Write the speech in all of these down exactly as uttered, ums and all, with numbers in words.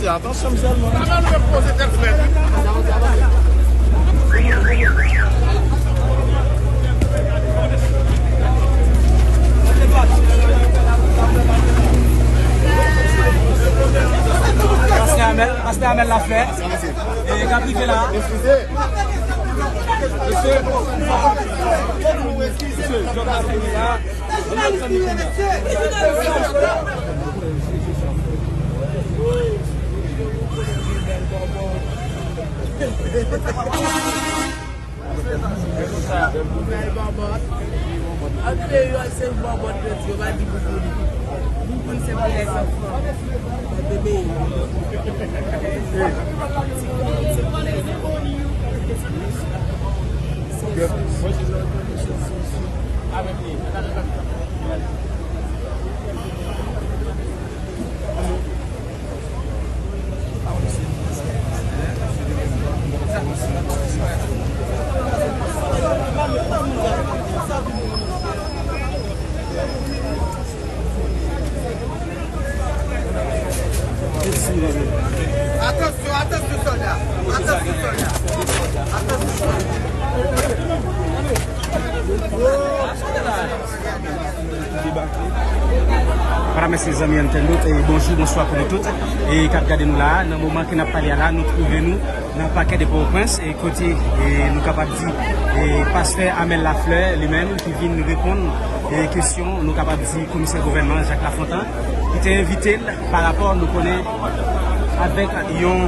Atansyon sèlman. Sa va, nou poze tèt frèt. Pastè Amel, pastè Amel Laflè. E k ap rive la. Eskize. Mesye, mesye, jòt la fini la. Antre yo se bòbòt yo di yo pa di bouboun. Bouboun se pou lèzanfan. Bebe. Atansyon, atansyon sòlda. Atansyon sòlda. Atansyon sòlda. Medam, mesye, zanmi entènot, e bonjou, bonswa pou nou tout, e k ap gade nou la. Nan moman ke n ap pale a la, nou twouve nou nan pakè de Pòtoprens, e kote, e nou kapab di, e pastè Amel Laflè, li menm, ki vin reponn, e kesyon, nou kapab di, komisè gouvènman Jacques Lafontant, ki te envite l pa rapò, nou konnen, avèk yon,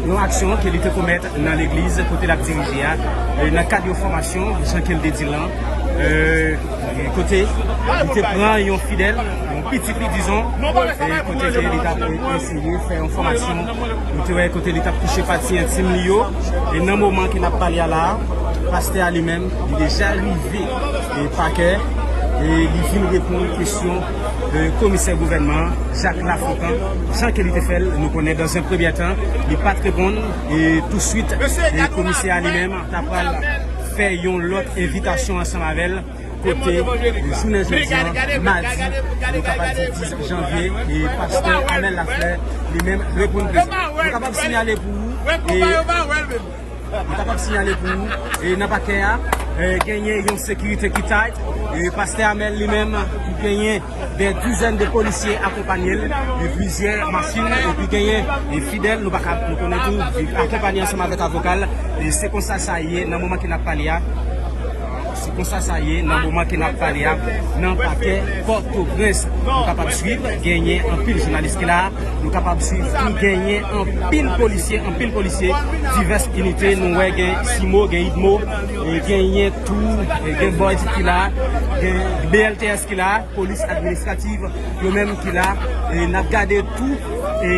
yon aksyon ke li te komèt nan legliz kote l ap dirije a, e nan kad yon fòmasyon, jan ke l te di l lan, e, kote li te pran yon fidèl, yon pitit li, dizon, e kote ke li t ap eseye fè yon fòmasyon, nou te wè kote li t ap touche pati entim li yo, e nan moman ke n ap pale a la, pastè a li menm, li deja rive, e pakè, e li vin reponn kesyon, e komisè gouvènman an, Jacques Lafontant, jan ke li te fè l, nou konnen, dans un premier temps, li pa t reponn, e touswit, e komisè a li menm ta pral fè yon lòt envitasyon ansanm avè l, kote jounen jodi a, madi, nou kapab di dis janvye, e pastè Amel Laflè, li menm, reponn prezan. Nou kapab siyale pou ou, e Nou kapab siyale pou ou, e nan pakè a, e genyen yon sekirite ki tight, e pastè Amel li menm, ki genyen dè dizèn de polisye akonpanye l, e plizyè machin, epi genyen, e fidèl, nou pa ka, nou konnen tou, li akonpanye ansanm avèk avoka l, e se konsa sa ye, nan moman ke n ap pale a, se konsa sa ye, nan moman ke n ap pale a, nan pakè Pòtoprens. Nou kapab swiv, genyen anpil jounalis ki la, nou kapab swiv tou, genyen anpil polisye, anpil polisye, divès inite, nou wè gen CIMO, gen UDMO, e genyen tou, e gen Boyd ki la, gen B L T S ki la, polis administrativ yo menm ki la, e n ap gade tou, e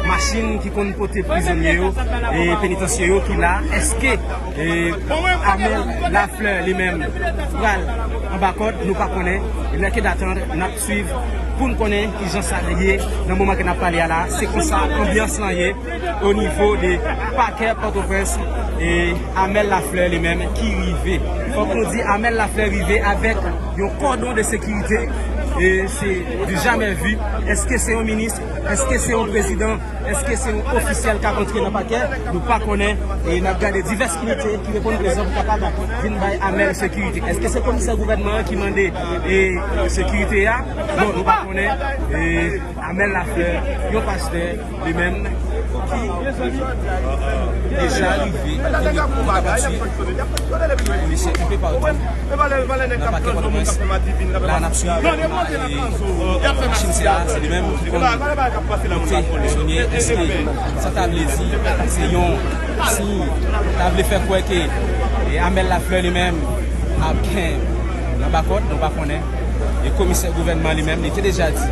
machin ki konn pote prizonye yo, e penitansye yo ki la, èske E Amel Laflè li menm pral anba kòd, nou pa konnen. Il n'est que d'attendre, n ap swiv pou n konnen kijan sa ye nan moman ke n ap pale a la. Se konsa anbyans lan ye o nivo de pakè Pòtoprens. E Amel Laflè li menm ki rive. Fòk nou di Amel Laflè rive avèk yon kòdon de sekirite. E se du jamais vu. Èske se yon minis? Èske se yon prezidan? Èske se yon ofisyèl k ap antre nan pakè? Nou pa konnen. E n ap gade divès inite ki reponn prezan pou kapab vin bay Amel sekirite. Èske se komisè gouvènman an ki mande, e, sekirite a? Non, nou pa konnen. E Amel Laflè, yon pastè, li menm, ki deja rive, kote nou kapab swiv, polisye kanpe patou. Nan pakè Pòtoprens, la n ap swiv, e, machin sa a, se li menm ki konn pote prizonye. Èske sa ta vle di, se yon siy, ta vle fè kwè ke, e, Amel Laflè li menm ap gen nan bakòt, nou pa konnen. E komisè gouvènman li menm, li te deja di,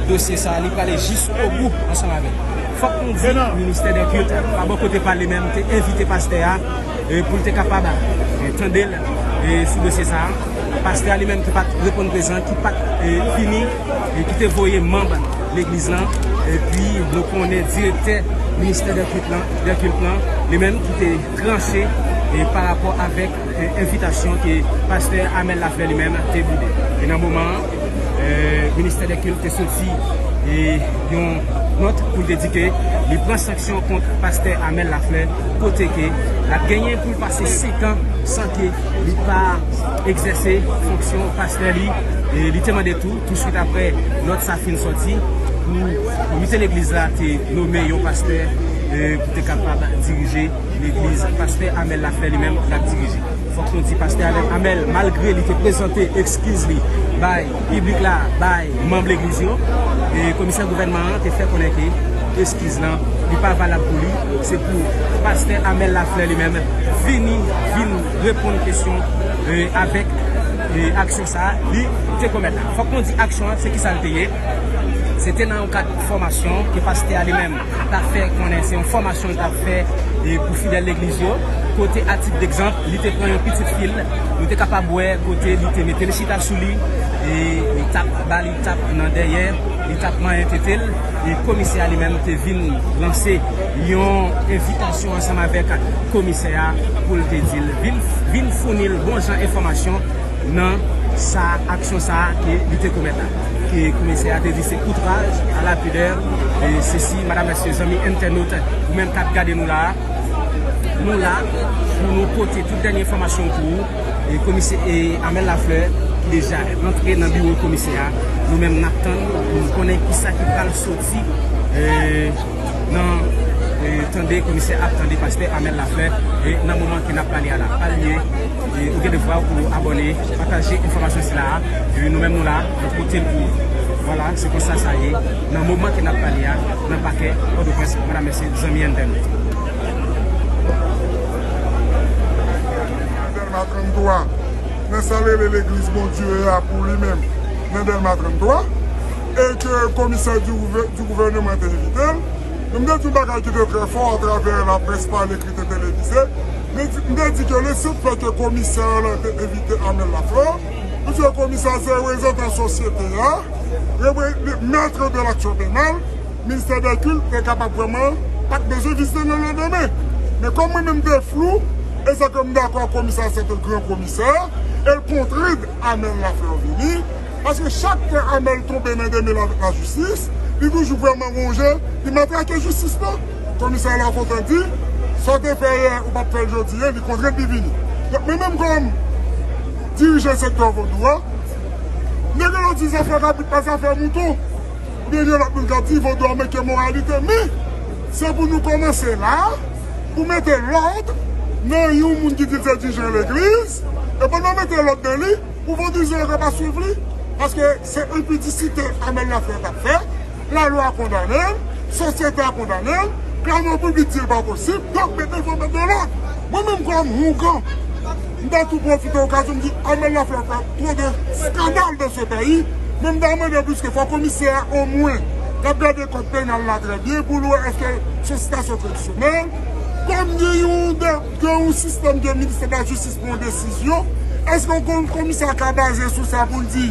dosye sa a, li prale jis o bout ansanm avè l. Fòk nou di, ministè dè kilt, pa bò kote pa l li menm, te envite pastè a, e, pou l te kapab, e, tande l, e, sou dosye sa a. Pastè a li menm ki pa t reponn prezan, ki pa t, e, vini, e ki te voye manm legliz lan. Epi nou konnen direktè ministè dè kilt lan, dè kilt lan, li menm ki te tranche, e, pa rapò avèk, e, envitasyon ke pastè Amel Laflè li menm te boude. E nan moman an, e, ministè dè kilt te soti, e, yon Nòt pou l te di ke li pran sanksyon kont pastè Amel Lafleur, kote ke l ap genyen pou l pase senk an san ke li pa egzèse fonksyon pastè li. E li te mande tou, touswit apre nòt sa fin sòti, pou komite legliz la te nonmen yon pastè, e, pou te kapab dirije legliz. Pastè Amel Lafleur li menm l ap dirije. Fòk nou di pastè Amel, Amel, malgre li te prezante eskiz li bay piblik la, bay manm legliz yo, e komisè gouvènman an te fè konnen ke eskiz lan, li pa valab pou li. Se pou pastè Amel Lafleur li menm vini, vin reponn kesyon, e, avèk, e, aksyon sa a li te komèt la. Fòk nou di aksyon an, se ki sa l te ye. Se te nan yon kad fòmasyon ke pastè a li menm t ap fè konnen se yon fòmasyon l t ap fè, e, pou fidèl legliz yo. Kote, a tit degzanp, li te pran yon pitit fi l, nou te kapab wè kote li te mete l chita sou li, e li t ap ba li tap nan dèyè, li t ap manyen tete l, e komisè a li menm te vin lanse yon envitasyon ansanm avèk komisè a pou l te di l vin, vin founi l bon jan enfòmasyon nan sa, aksyon sa a ke li te komèt la. Ke komisè a te di se outraj a la pidè, e sesi, madam, mesye, zanmi entènot, ou menm k ap gade nou la a, nou la pou nou pote tout dènye enfòmasyon pou ou. E komisè, e Amel Lafleur ki deja rantre nan biwo komisè a, nou menm n ap tann pou nou konnen kisa ki pral soti, e, nan, e, tande komisè ap tande pastè Amel Lafleur, e nan moman ke n ap pale a la. Pa bliye, e, ou gen devwa pou abòne, pataje enfòmasyon sila a. E nou menm nou la, nou pote l pou ou. Vwala, se konsa sa ye. Nan moman ke n ap pale a, nan pakè Pòtoprens, madam, mesye, zanmi entènot. Nan Dèlma tranntwa, nan sa l rele legliz Bondye a pou li menm, nan Dèlma tranntwa, e ke komisè di gouvè-, di gouvènman te envite l. Men m te di yon bagay ki te trè fò atravè laprès pa lekri, te televize. Men di, m te di ke le seul fait que komisè la te envite Amel Lafleur, paske komisè se reprezantan sosyete a, repre-, le maître de l'action pénale, ministè dè kilt te kapab vrèman pa t bezwen vizite nan landemen. Men kòm mwen menm te flou, e sa ke m dakò komisè a se te gran komisè, e l kontrend Amel Lafleur vini, paske chak fwa Amel tonbe nan demel avèk lajistis, li toujou vrèman gon jan, li matrake jistis lan. Komisè Lafontant di, sa w te fè yè, ou p ap fè l jodi a, li kontrend li vini. Donk, mwen menm kòm dirijan sektè vodou a, nèg yo di zafè kabrit pa zafè mouton. Oubyen gen lòt moun k ap di vodou a manke moralite. Men, se pou nou kòmanse la, pou mete lòd nan yon moun ki di l se dirijan legliz, e pandan w mete lòd nan li, pou vodouyizan yo ka pa swiv li, paske se enpidisite Amel Lafleur t ap fè, lalwa kondane l, sosyete a kondane l, klamè piblik di l pa posib, donk mete fò mete lòd. Mwen menm kòm oungan, m ta tou pwofite okazyon m di Amel Lafleur fè twò de skandal dans ce pays, men m ta mande plis ke fò komisè a omwen k ap gade kòd penal la trè byen pou l wè èske se yon sitasyon tradisyonèl, kòm gen yon de gen yon sistèm ke ministè de la jistis pran desizyon, èske yon komisè ka baze sou sa pou l di,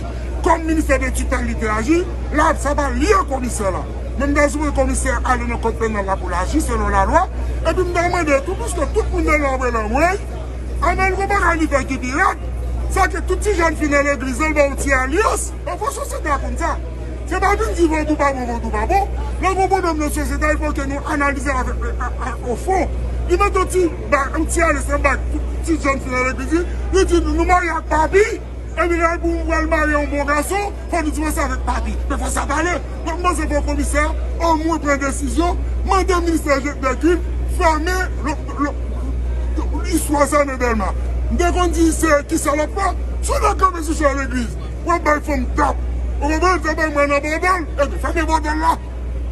kòm ministè de titèl li te aji, la sa pa lye komisè la. Men m ta sipoze komisè a ale nan kòd penal la pou l aji selon lalwa, epi m ta mande tou, piske tout moun nan la wè lanmwey, Amel gon bagay li fè ki pi rèd, sa ke tout ti jèn fi nan legliz lan ba yon ti alyans, pafwa sosyete a konn sa. Se pa vin di vodou pa bon, vodou pa bon. Lè gon pwoblèm nan sosyete a, il faut que nou analize avèk, a, a, o fon. Li mete yon ti, ba, yon ti alyans nan bak tout ti jèn fi nan legliz li, li di nou marye ak papi, epi lè pou mwen pral marye yon bon gason, fò nou divanse avèk papi. Men fò sa pale. Donk, m panse fò komisè omwen pran desizyon, mande ministè de kilt fèmen lo, lo, istwa sa nan Dèlma. M te konn di se kisa l ap fè, si w ta kanpe sou chè legliz, w ap bay fanm tap. Ou konprann? Sa bay mwen nan bòdèl, epi fèmen bòdèl la.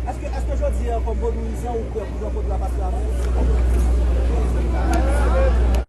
Èske, èske jodi a, kòm vodouyizan, ou prè pou jan vodou a pase avè w?